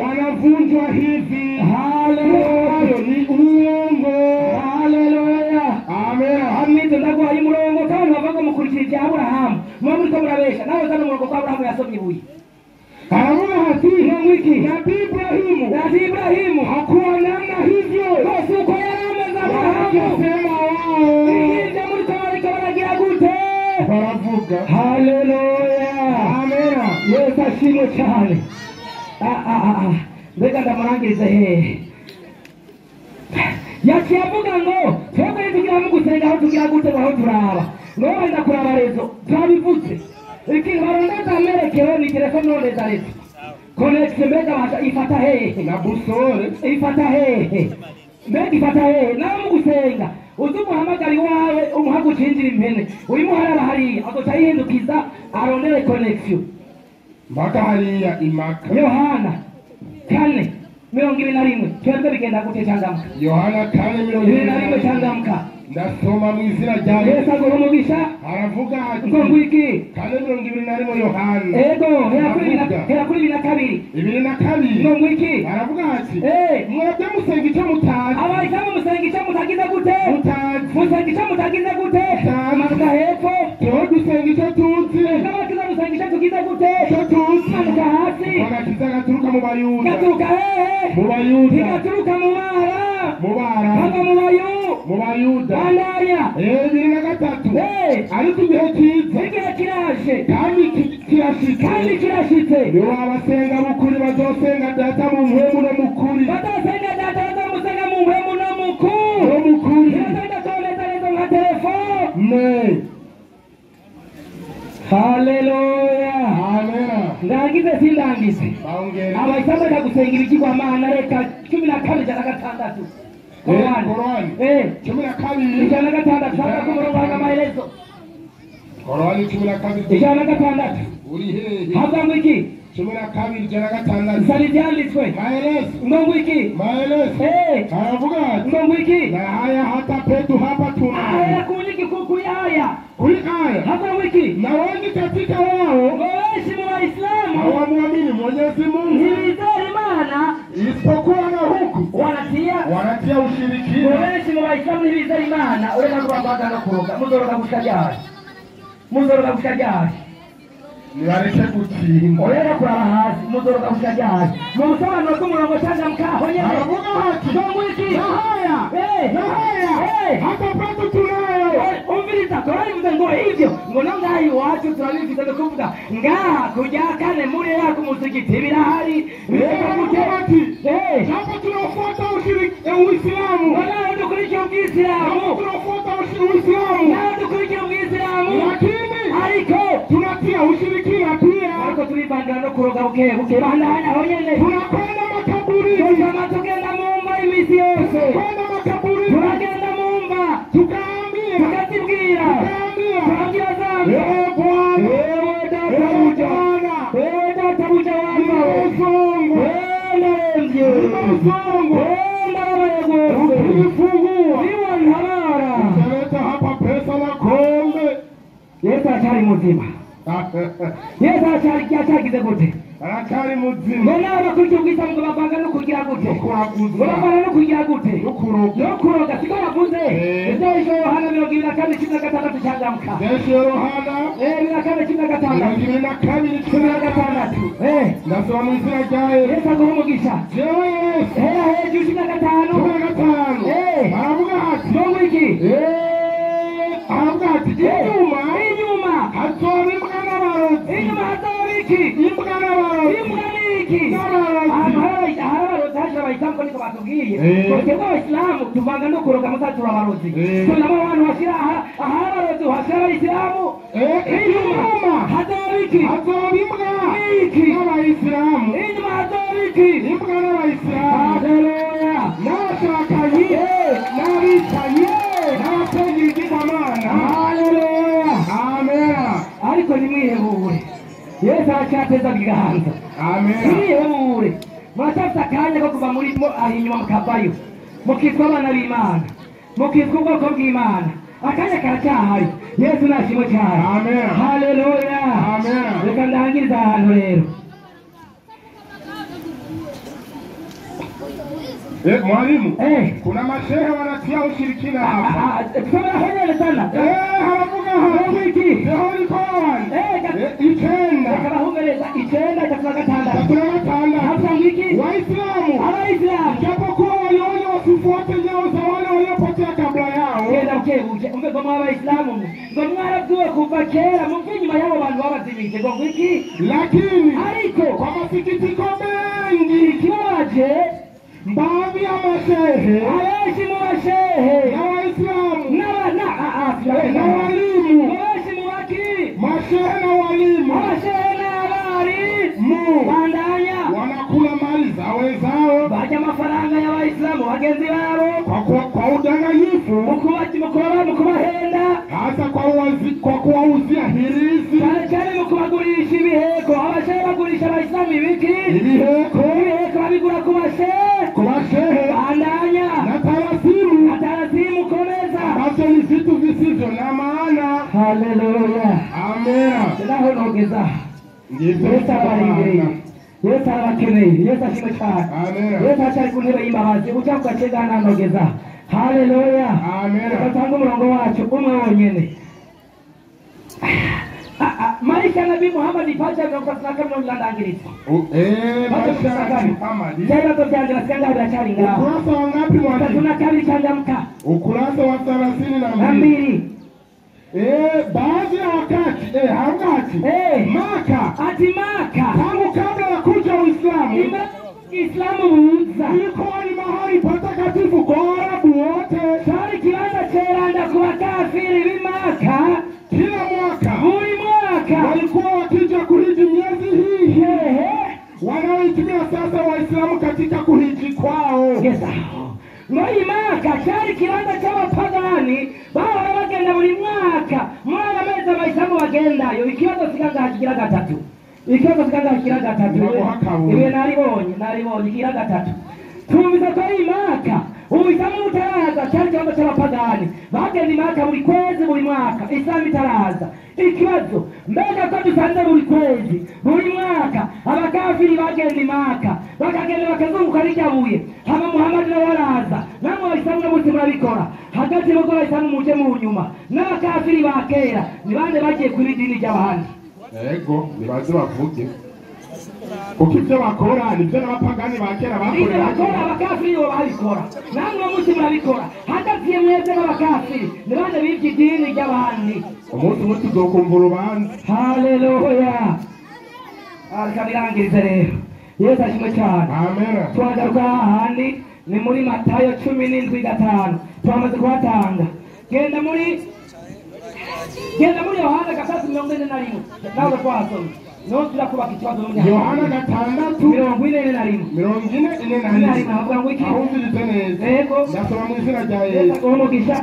wanavunjwa hivi. Haleluya. Ni uongo. Haleluya. Amen. Amito ndaguhaye umurongo kandi bavuga mukurikira ibya Aburahamu. Muba muriko murabesha. Nawe uzana umurongo kwa Aburahamu yasomye ibuye. Aravuga ati ngo iki? Nabii Ibrahimu. Nabii Ibrahimu hakuwa namna hivyo. Bose uko yari ameze Aburahamu. Wakisema wao. Ibyo muriko bariko baragira gute? Baravuga. Haleluya. Amen. Yesu ashimwe cyane. Mbega ndamurangirize hehe? Yaciye avuga ngo twebwe ntitugira mu gusenga aho tugira gute aho turaba. Ngo wenda kuraba rezo turabivutse. Ikintu barondeza amerekero ni telefone nondeza rezo. Connect mbega basha ifata hehe? Na busore ifata hehe? Mbega ifata hehe? Nawe mu gusenga uzi umuhamagara iwawe umuha gucinjira impene uyimuharara hariya azoca yihindukiza arondere connection mpaka hariya imaka. Yohana 4:21 twebwe bigenda gute cangamuka? Yohana 4:21 cangamuka. Ndasoma mu izina rya Yesu aguhe umugisha. Aravuga ati ngo ngwiki? 4:21 Yohana. Ego hera kuri 22. 22. Ngo ngwiki? Aravuga ati mwebwe musenga icyo mutazi. Abayisilamu musenga icyo mutagize gute? Mutazi. Musenga icyo mutagize gute? Manuka hepfo. Twewe dusenga icyo tuzi. N'abakiza musenga icyo tugize gute? Icyo tuzi. Manuka hasi. Agakiza gaturuka mu Bayuda. Gaturuka hehe? Mu Bayuda. Ntigaturuka mu Bara. Mu Bara. Hava mu Bayuda. Mu Bayuda. Bandanya. 23. Ariko igihe kiza. Igihe kiraje. Kandi kirashitse. Kandi kirashitse. Nibo abasenga b'ukuri bazosenga Data mu mpwemu no mu kuri. Bazosenga Data bazomusenga mu mpwemu no mu kuri. No mu kuri. Ntibazogenda kuboneza rezo nka telefone. Ne. Haleluya. Amen. Ndangize sindangize. Abayisilamu bareka gusenga ibigirwamana reka 12:106. Korani. 12 106 shaka ku murongo wa maelezo. Korani 12 106. Uri hehe? Havuga ngo iki? 12 106. Sari byanditswe. Maelezo. Ngo iki? Maelezo. Aravuga ati ngo iki? Na haya hata petu hapa tuna. Haya kunyiki kuri haya. Kuri aya Hapo wiki na wengi katika wao benshi mu Waislamu hawamwamini Mwenyezi Mungu ntibizera Imana isipokuwa na huku wanatia ushirikina. Benshi mu Waislamu ntibizera Imana ureka kubabaga no kuroga muzoroga gushika ryari muzoroga gushika ryari nibareke gutinda ureka kuraba hasi muzoroga gushika ryari mu busobanuro bw'umurongo changamka aho nyene aravuga hati ngwiki na haya na haya hata kwetu tunayo umviriza turabivuze ngo ivyo ngo no ngaha iwacu turabifite no kuvuga ngaha kujya kane muri yako muzigiti birahari ati hapo tunafuata Uislamu wala dukurikira Uislamu tunafuata Uislamu na dukurikira Uislamu lakini ariko tunatia ushirikina pia ariko turivanga no kuroga buke buke bandana aho nyene tunakwenda makaburini tugenda mu mva imisi yose tunakwenda makaburini turagenda mu mva tukaambia tukatibwira tukaambia zambi Bwana ewe databuja ewe databuja wambawe nimesongwa naremvye nimesongwa ndababaye rwose ukinifungua niwantabara utaleta hapa pesa na kombe. Yesu aracyari muzima Yesu aracagize gute aracyari muzima ngo nawe bakurikira ubwiza ngo bavanga no kugira gute ngo bavanga no kugira gute no kuroga no kuroga siko bavuze Ibyo Yohana 24:16 changamka Ibyo Yohana 24:16 22:16 ndasoma mu izina rya Yesu Yesu aguhe umugisha jewe Yesu hera hejuru 15 15 aravuga ati ngo iki aravuga ati inyuma hazoba imbwa n'abarozi inyuma hazoba iki imbwa n'abarozi imbwa n'iki n'abarozi ahantu hari abarozi hashira abayisilamu ko niko batubwiye twebwe abayisilamu tuvanga no kuroga musa turabarozi tunamo abantu hashira ahari abarozi hashira abayisilamu inyuma hazoba iki hazoba imbwa n'iki n'abayisilamu inyuma hazoba iki imbwa n'abayisilamu haleluya n'abashakayi n'abicanyi n'abasenga ibigirwamana haleluya amena ariko nimwihebure Yesu aracyateza ibiganza amena nimwihebure muracyafite akanya ko kuva muri mo aho inyuma mukavayo mukitwa abana b'Imana mukitwa ubwoko bw'Imana akanya karacyahari Yesu nashimwe cyane amena haleluya amena reka ndangirize ahantu rero Mwalimu kuna mashehe wanatia ushirikina hapa tusome sana haravuga hati Holy Quran 9 akabahungereza 9 36 36 hapo wiki Waislamu Abaisilamu japokuwa walionya wasifuate nyayo za wale waliopotea kabla yao genda bukebuke umve ngo mw'abayisilamu ngo mwarabwiwe kuva kera mumve inyuma y'abo bantu babazimije ngo ngwiki lakini ariko kwa masikitiko mengi ikibabaje baadhi ya mashehe abenshi mu mashehe na Waislamu na na walimu abenshi mu baki mashehe na walimu abashehe n'abarimu bandanya wanakula mali za wenzao barya amafaranga y'abayisilamu bagenzi babo kwa udanganyifu mu kubahenda hasa kwa kuwauzia hirizi cyane cyane mu kubagurisha ibiheko abashehe bagurisha abayisilamu ibiki ibiheko ibiheko babigura ku mashehe ku mashehe bandanya na tarasimu komeza ambazo ni vitu visivyo na maana. Haleluya amena naho nogeza Yesu arabarindiriye Yesu arabakeneye Yesu ashimwe cyane Yesu acari ku ntebe y'imbabazi uca ku gace gananogeza haleluya amena reka umurongo wacu umwe wonyene Maisha Nabii Muhammad pacha 32 ndangiriza Maisha Nabii Muhammad Tena tukiangalia sikanga birachari ngaho ukurasa wa ngapi mwalimu? 32 changamka ukurasa wa 32 baadhi ya wakati harakati Maka ati Maka tangu kabla ya kuja Uislamu Islamu buza ilikuwa ni mahali patakatifu kwa Waarabu wote cyari kibanza ceranda ku bakafiri b'Imaka kila mwaka buri mwaka walikuwa wakija kuhiji miezi hii wanaoitumia sasa Waislamu katika kuhiji kwao. Muri Maka cyari kibanza cy'abapagani bahora bagenda buri mwaka muri aya mezi abayisilamu bagendayo ikibazo sigangaha kigira gatatu ikibazo sigangaha kigira gatatu ibi naribonye kigira gatatu tumvise ko ari Maka Ubu Islamu butaraza cyari ikibazo cy'abapagani bagenda imaka buri kwezi buri mwaka, Islamu itaraza. Ikibazo mbega ko dusanze buri kwezi buri mwaka abakafiri bagenda imaka bakagenda bakazunguka rirya hama Muhammad nawe araza, namwe abayisilamu n'umunsi murabikora. Hagati y'uko abayisilamu muje mu nyuma n'abakafiri ba kera ni bande bagiye kuri idini ry'abandi? Ego nibaze bavuge kuko ibyo bakora nibyo n'abapagani ba kera bakorera. Abakafiri bo babikora, namwe umunsi murabikora. Hagati mwebwe n'abakafiri ni bande bivye idini ry'abandi? Umunsi umwe tuzokumva urubanza. Haleluya. Reka birangirize rero. Yesu ashimwe cyane. Amen. Twagaruka hahandi ni muri Matayo 17:5 twamaze kuhatanga. Genda muri Yohana 3:41 nawe twasomye. No turakubaka ikibazo n'umunyana. Yohana 6:41 41 avuga ngo iki? Ahumvirize neza. Yego. Ndasoma mu izina rya Yesu. Umugisha.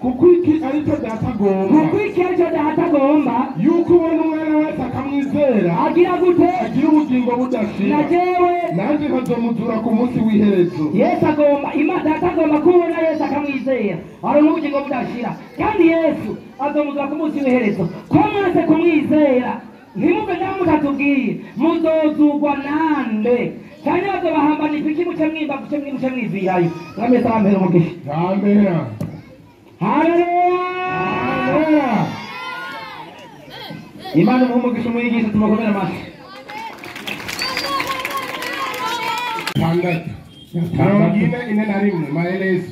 Kuko iki aricyo Data agomba. Kuko iki aricyo Data agomba. Yuko ubona umwana wese akamwizera agira gute? Agira ubugingo budashira. Na jewe nanjye nkazomuzura ku munsi w'iherezo. Yesu agomba, Imana Data agomba kubona Yesu akamwizera aronka ubugingo budashira, kandi Yesu azomuzura ku munsi w'iherezo. Ko mwese kumwizera ntimuve naho mutatubwiye muzozugwa nande? Cyane bazobahambana ipiki muce mwimba muce muce mwivirayo. Mwami Yesu abampere umugisha. Amen. Haleluya. Imana imuhe umugisha umwigisha, tumukomere amashyi. 6:41 maelezo.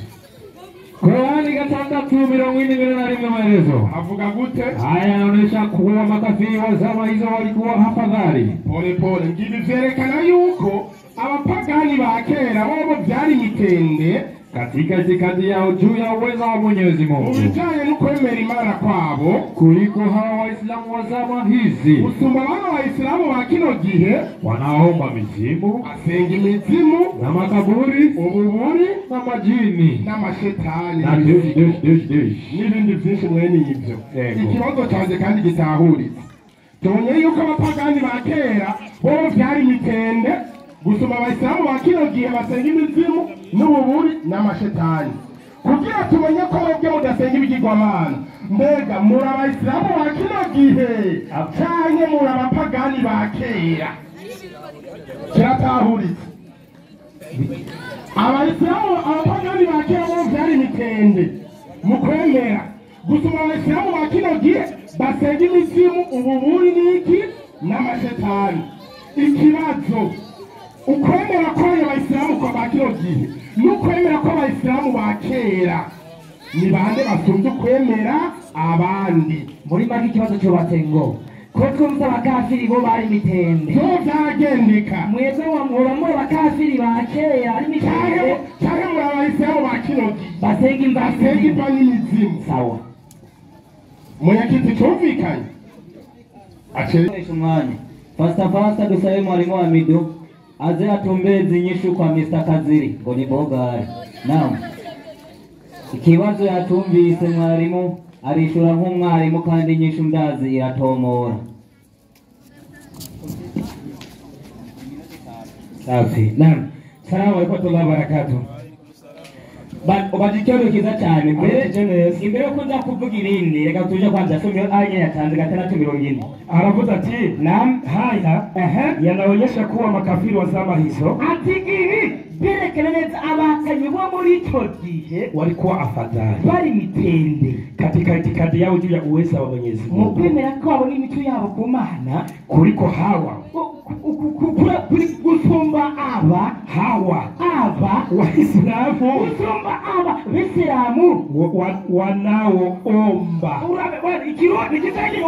Korani 6:41 maelezo. Avuga gute? Haya yanaonyesha kuwa makafiri wa zama hizo walikuwa hafadhali. Pole pole ngibi vyerekana yuko abapagani ba kera bobo byari mitende katika itikadi yao juu ya uwezo wa Mwenyezi Mungu ubijanye no kwemera Imana kwabo kuliko hawa Waislamu wa zama hizi. Gusumba bano Waislamu ba kino gihe wanaomba mizimu, basenga imizimu na makaburi, ububuri na majini n'amashetani na n'ibindi byinshi mwene ibyo. Ikibazo cyanjye kandi gitahuritse, tubonye yuko abapagani ba kera bobo byari mitende gusumba Abayisilamu ba kino gihe basenga imizimu n'ububuri n'amashetani. Kugira tumenye ko mwebwe mudasenga ibigirwamana, mbega muri Abayisilamu ba kino gihe canke muri abapagani ba kera? Kiratahuritse. Abayisilamu abapagani ba kera bo vyari mitende mu kwemera, gusumba Abayisilamu ba kino gihe basenga imizimu, ububuri n'iki n'amashetani. Ikibazo, ukwemera kwayo Abayisilamu kwa ba kino gihe n'ukwemera kw'Abayisilamu ba kera ni bande basumbye ukwemera abandi? Muri make ikibazo cyubatse ngo ko twumva abakafiri bo bari mitende byo byagendeka, mwebwe muba muri abakafiri ba kera ari mitende canke muri Abayisilamu ba kino gihe basenga imva n'imizimu? Sawa. Mwenyekiti, cyumvikanye? Akoresha umwanya fasta dusabe mwalimu wa mido aze atumbeze inyishu kwa Mr. Kaziri ngo ni bogari. Naam. Ikibazo yatumvise mwalimu arishura nk'umwarimu kandi inyishu ndazi iratomora. Safi. Naam. Salamu alaykum wa barakatuh. Ubajikero kiza cyane mbere imbere yo kuza kuvuga ibindi reka tuje kwanza somyo aya yatanze 6:40. Aravuga ati naam, haya yanaonyesha kuwa makafiri wa zama hizo, ati ibi byerekana neza abakanyi bo muri ico gihe walikuwa afadhali, bari mitende katika itikadi yao juu ya uweza wa Mwenyezi Mungu, mu kwemera kwabo n'imico yabo ku Mana kuliko hawa gusumba aba hawa aba Waislamu, gusumba aba Bisilamu wanaoomba. Ikirundi kitenge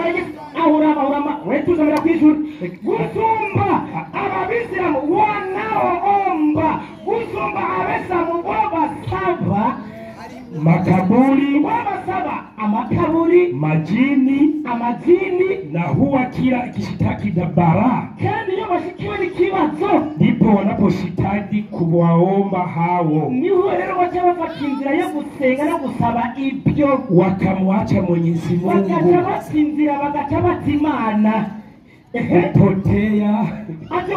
ahurama wetuza kwishuri gusumba aba Bisilamu wanaoomba, gusumba abesilamu bo basaba makaburi, basaba amakaburi, majini, amajini, na huwa kila ikishitaki dabara, kandi iyo bashikiwe n'ikibazo ndipo wanaposhitaki kuwaomba hao, niho rero baca bafata inzira yo gusenga no gusaba ibyo, wakamwacha Mwenyezi Mungu, bagaca basinzira bagaca bata Imana. Kupotea. Ati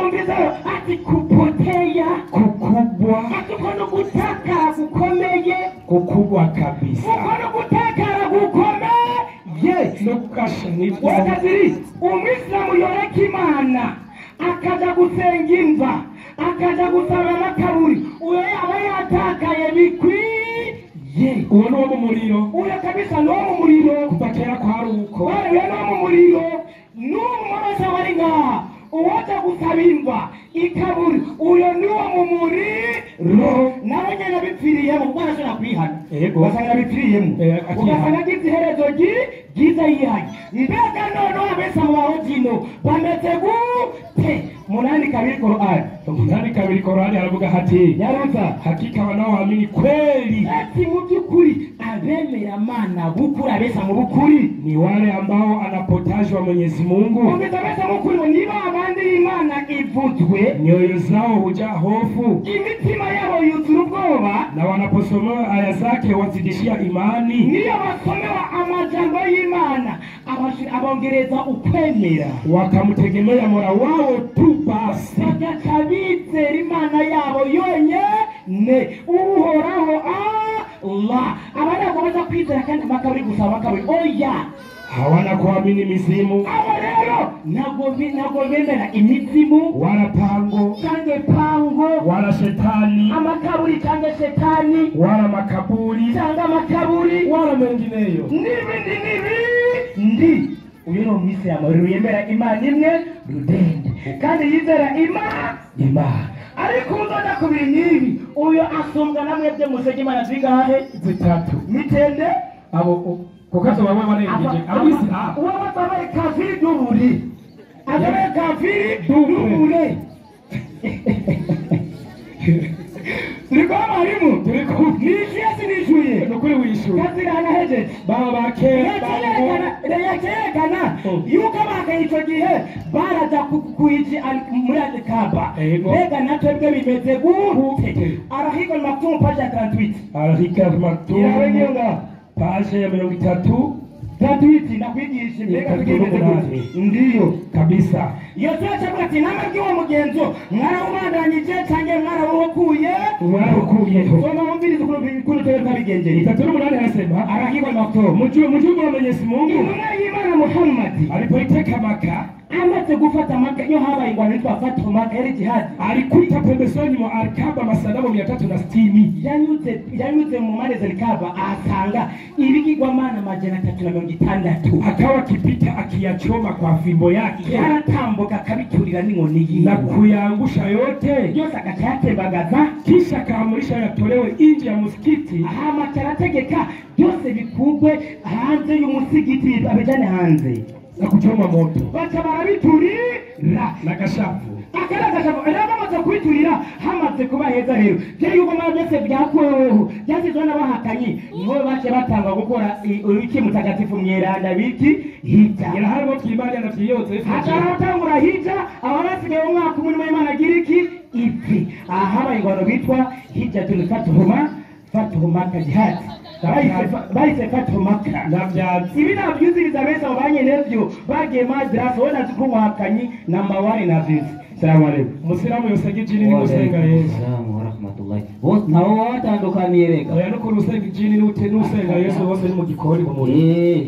ati kupotea kukubwa. Ati kono gutakara gukomeye. Kukubwa kabisa. Ukono gutakara gukomeye. No kukashanibwa. Wakaziri umwisilamu yoreka Imana akaja gusenga imva akaja gusaba amakaburi uyo yaba yatakaye bikwiye. Uwo ni uwo mu muriro. Uyo kabisa ni uwo mu muriro. Kuva kera kwari uko. Uyo ni uwo mu muriro. N'ubu murasa wari ngaha uwaja gusaba imva ikaburi uyo ni uwo mu muriro. Nawe nyene abipfiriyemo kuko arashobora kwihana. Ugasanga abipfiriyemo. Ugasanga agize iherezo ryiza yihanye. Mbega noneho abesa mu barojino bameze gute? 8:2 Qur'an. 8:2 Qur'an aravuga hati nyaruta hakika wanaoamini kweli. Ati mu by'ukuri abemera Imana bukuri abesa mu bukuri ni wale ambao anapotajwa Mwenyezi Mungu. Umeza abesa mu kuri niba abandi Imana ivuzwe nyoyo zao hujaa hofu, imitima yabo yuzura ubwoba, na wanaposomewa aya zake wazidishia imani. Niyo basomewa amajambo y'Imana abongereza ukwemera, wakamtegemea Mola wao tu basi, bagaca bizera Imana yabo yonyene Uhoraho Allah. Aba ntabwo baza kwizera kandi amakaburi gusa amakaburi oya, hawana kuamini mizimu. Abo rero ntabwo bemera imizimu wala pango canke pango wala shetani amakaburi canke shetani wala makaburi canke amakaburi wala mengineyo n'ibindi n'ibindi. Uyu ni umwisilamu yemera Imana imwe rudende kandi yizera Imana. Ariko uzoja kubiri n'ibi uyo asumbwa na mwebwe musenge Imana zingahe? Zitatu. Mitende abo kukazo bamwe barengeje abisilamu uwo babaye kafiri duburi abaye kafiri dubure. Turiko mwarimu turiko nishuye sinishuye nukuri wishuye kazira anahejeje baba bakera yerekana yuko abahakanye ico gihe baraja kuiji muri Alkaba. Mbega natwebwe bimeze gute? Arahika Maktum page ya 38. Arahika Maktum page ya 30 38 nakwigisha mbega bimeze gute? Ndiyo kabisa. Yosuwa acavuga ati namwe bw'uwo mugenzo mwarawubandanyije canke mwarawukuye? Mwarawukuyeho. Soma wumvirize ukuntu twebwe twabigenjeje. 38 anasema Arahika Maktum mjumbe wa Mwenyezi Mungu intumwa y'Imana Muhammad alipoiteka Maka, amaze gufata Maka iyo habaye ingwano yitwa Fathu Maka yari jihad, alikuta pembezoni mwa Alkaba masanamu 360. Yanyuze mu mpande za Alkaba asanga ibigirwamana 360. Akawa akipita akiyachoma kwa fimbo yake, yaratambuka akabiturira n'inkoni yiwe na kuyaangusha yote yose akayatembagaza, kisha akaamurisha yatolewe nje ya msikiti. Hama arategeka byose bikugwe hanze y'umusigiti abijane hanze na kuchoma moto, baca barabiturira na kashafu akara rero bamaze kubiturira hamaze kuba heza. Rero byo yuko mara byose byakuweho byasizwe n'abahakanyi niho bace batanga gukora iki mutagatifu mweranda biki hija. Ila harimo kimani anavyiyotse ataratangura hija abasigaye umwaka umwe Imana agira iki ipi ahaba ingwano bitwa hijjatul fatuhuma Fathu Maka jihad bahise Fathu Maka navyanze. Ibi navyuziriza bese abo banyenevyo bagiye madrasa wena zikuwakanyi namba 1 na vizi. Salamu alaykum. Musilamu yosenga ijini ni musenga Yesu. Salamu wa rahmatullahi. Bose nabo batandukaniye reka. Oya nukuri usenga ijini n'usenga Yesu bose ni mu gikoni mu muriro.